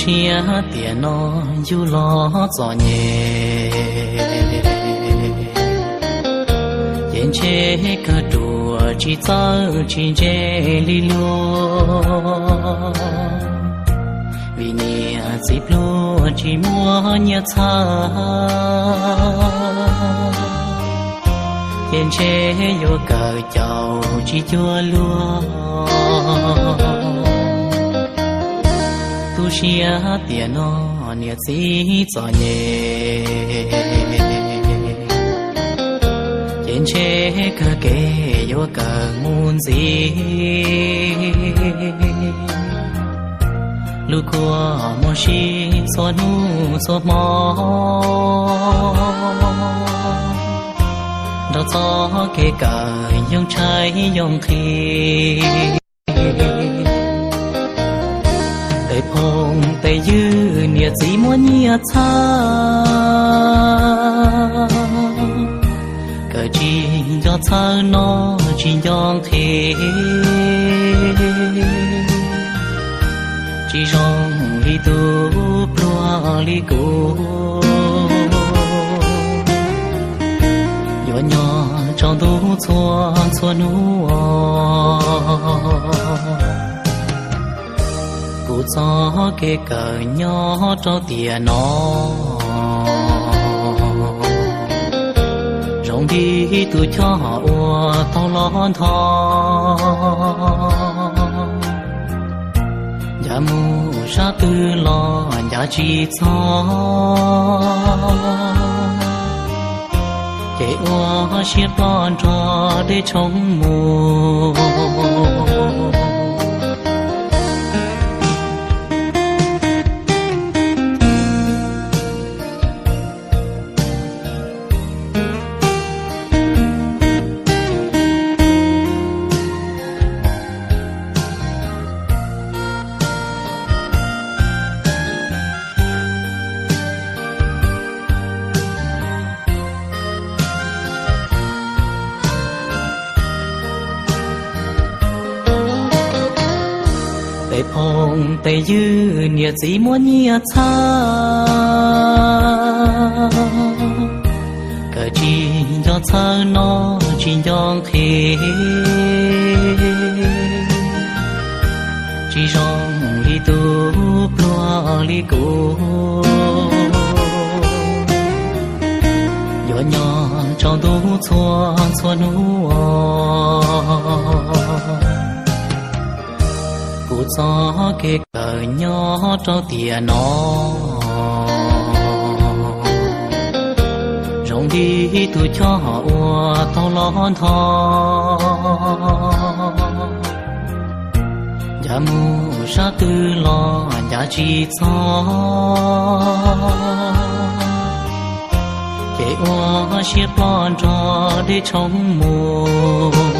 Niaj tiam no yug los txom nyem, ces ntshe kawg ruam tsis txawj tsis ntse li luag, vim niam txiv pluag tsis muaj nyiaj txhawb, ces ntshe yuav kawm caum tsis cuag luag. Tu siab tiam no niam txiv txom nyem, ces ntshe kawg kev yuav kawm mus ntxiv. Lub kua muag sib txhua hnub txhua hmo, nrog txoj kev kawm yoo tshaib yoo nqhis. Tes phooj tes ywg niam txiv muaj nyiaj txhawb, kawm tsis nco txhawb noj tsis nco nqhis, tsis zoo li tus pluag li kuv, yuav nyob tsaus ntuj txhua txhua hnub. Kuv txoj kev kawm nyob rau tiam no, zoo li tus choj uas tau los nthos, ncav mus sab twg los ncav tsis txog, ces ua siab ploj nrog dej tshoob mus. Tes phooj tes ywg niam txiv muaj nyiaj txhawb, kawm tsis nco txhawb noj tsis nco nqhis, tsis zoo li tus pluag li kuv, yuav nyob tsaus ntuj txhua txhua hnub. Kuv txoj kev kawm nyob rau tiam no, zoo li tus choj uas tau los nthos, ncav mus sab twg los ncav tsis txog, ces ua siab ploj nrog dej tshoob mus.